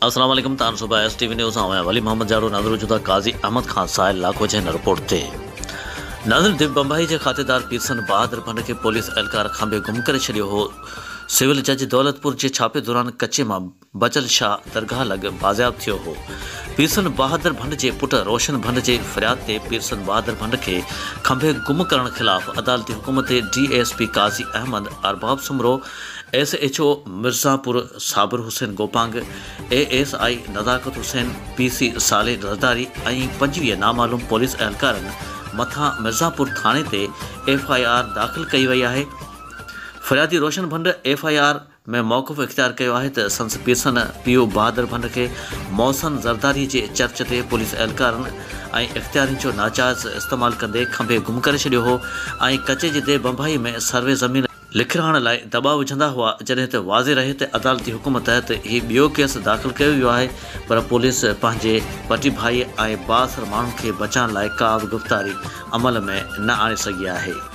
السلام عليڪم تان صبح ايس ٽي وي نيوز سان آهيان ولي محمد جاڙو ناظر وجهون ٿا قاضي احمد خان ساحل لاکو جي هن رپورٽ تي ناظر ديو بمبائي جي کاتيدار پيرسن بهادر ڀنڊ کي پوليس اهلڪار کنڀي گم ڪري ڇڏيو هو سول جج دولتپور جي ڇاپي دوران ڪچي مان بچل شاهه درگاهه لڳ بازياب ٿيو هو پيرسن بهادر ڀنڊ جي پٽ روشن ڀنڊ جي فرياد تي پيرسن بهادر ڀنڊ کي کنڀي گم ڪرڻ خلاف عدالتي حڪم تي D S P Qazi Ahmed Arbab Soomro S H O Mirzapur Sabir Hussain Gopang, A S I Nazakat Hussain, P C Saleh Zardari ۽ 25 نامعلوم پوليس اهلڪارن مٿان مرزاپور ٿاڻي تي ايف I R داخل ڪئي وئي آهي. فريادي روشن ڀنڊ ايف I R ۾ موقف اختيار ڪيو آهي ته سندس پيرسن پيء بهادر ڀنڊ کي محسن زرداري جي چرچ تي پوليس اهلڪارن ۽ اختيارين جو ناجائز استعمال ڪندي کنڀي گم ڪري ڇڏيو هو ۽ ڪچي جي ديهه بمبائي ۾ سروي زمين لکرائڻ لاء دٻاء وجهندا هئا، جڏهن ته واضح رهي ته عدالتي حڪم تحت هي ٻيو ڪيس داخل ڪيو ويو آهي پر پوليس پنهنجي پٽي ڀائي ۽ بااثر ماڻهن کي بچائڻ لاء ڪا به گرفتاري عمل ۾ نه آڻي سگهي آهي.